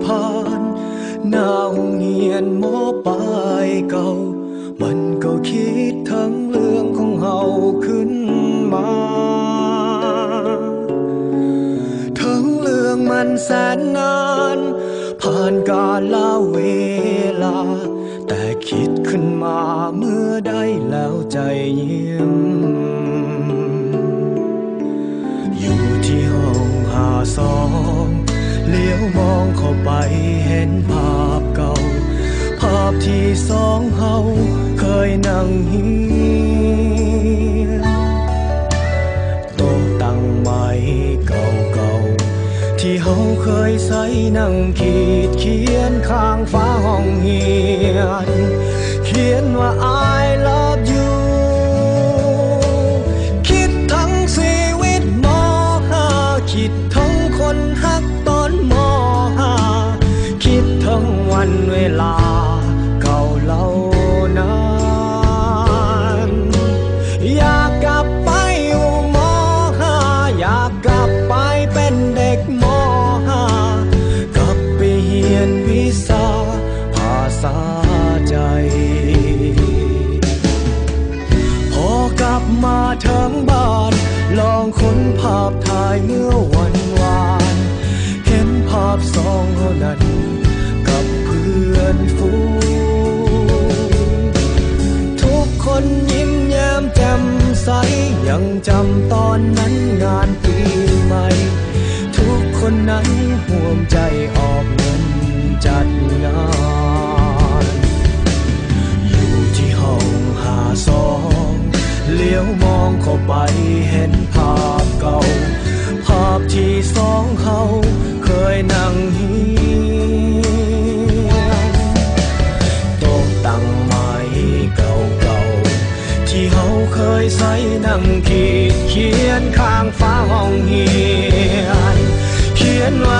ຜ່ານໜ້າໂຮງຮຽນ ມ.ປາຍເກົ່າ ມັນກໍຄິດເຖິງເລື່ອງຂອງເຮົາຂຶ້ນມາ. ເຖິງເລື່ອງມັນແສນນານ ຜ່ານກາລະເວລາ ແຕ່ຄິດຂຶ້ນມາເມື່ອໃດແລ້ວໃຈຍິ້ມ. ຢູ່ທີ່ຫ້ອງຫ້າສອງ ຫຼຽວມອງເຂົ້າໄປເຫັນພາບເກົ່າ ພາບທີ່ສອງເຮົາເຄີຍນັ່ງຮຽນ ໂຕະຕັ່ງໄມ້ເກົ່າໆ ທີ່ເຮົາເຄີຍໃຊ້ນັ່ງຂີດຂຽນຂ້າງຝາຫ້ອງຮຽນ ຂຽນວ່າ I love you. ຄິດເຖິງຊີວິດ ມ.ຫ້າ ຄິດເຖິງຄົນຮັກຕອນ ມ.ຫ້າ ຄິດເຖິງວັນເວລາເກົ່າເຫຼົ່ານັ້ນ ຢາກກັບໄປຢູ່ ມ.ຫ້າ ຢາກກັບໄປເປັນເດັກ ມ.ຫ້າ ກັບໄປຮຽນວິຊາພາສາໃຈ. ພໍກັບມາເຖິງບ້ານ ລອງຄົ້ນພາບຖ່າຍເມື່ອວັນວານ ເຫັນພາບສອງເຮົານັ້ນກັບເພື່ອນຝູງ ທຸກຄົນຍິ້ມແຍ້ມແຈ່ມໃສ ຍັງຈຳຕອນນັ້ນງານປີໃໝ່ ທຸກຄົນນັ້ນຮ່ວມໃຈອອກເງິນຈັດງານ ຢູ່ທີ່ຫ້ອງຫ້າສອງ ຫຼຽວມອງເຂົ້າໄປເຫັນພາບເກົ່າ ພາບທີ່ສອງເຮົາເຄີຍນັ່ງຮຽນ ໂຕະຕັ່ງໄມ້ເກົ່າໆ ທີ່ເຮົາເຄີຍໃຊ້ນັ່ງຂີດຂຽນຂ້າງຝາຫ້ອງຮຽນ ຂຽນວ່າ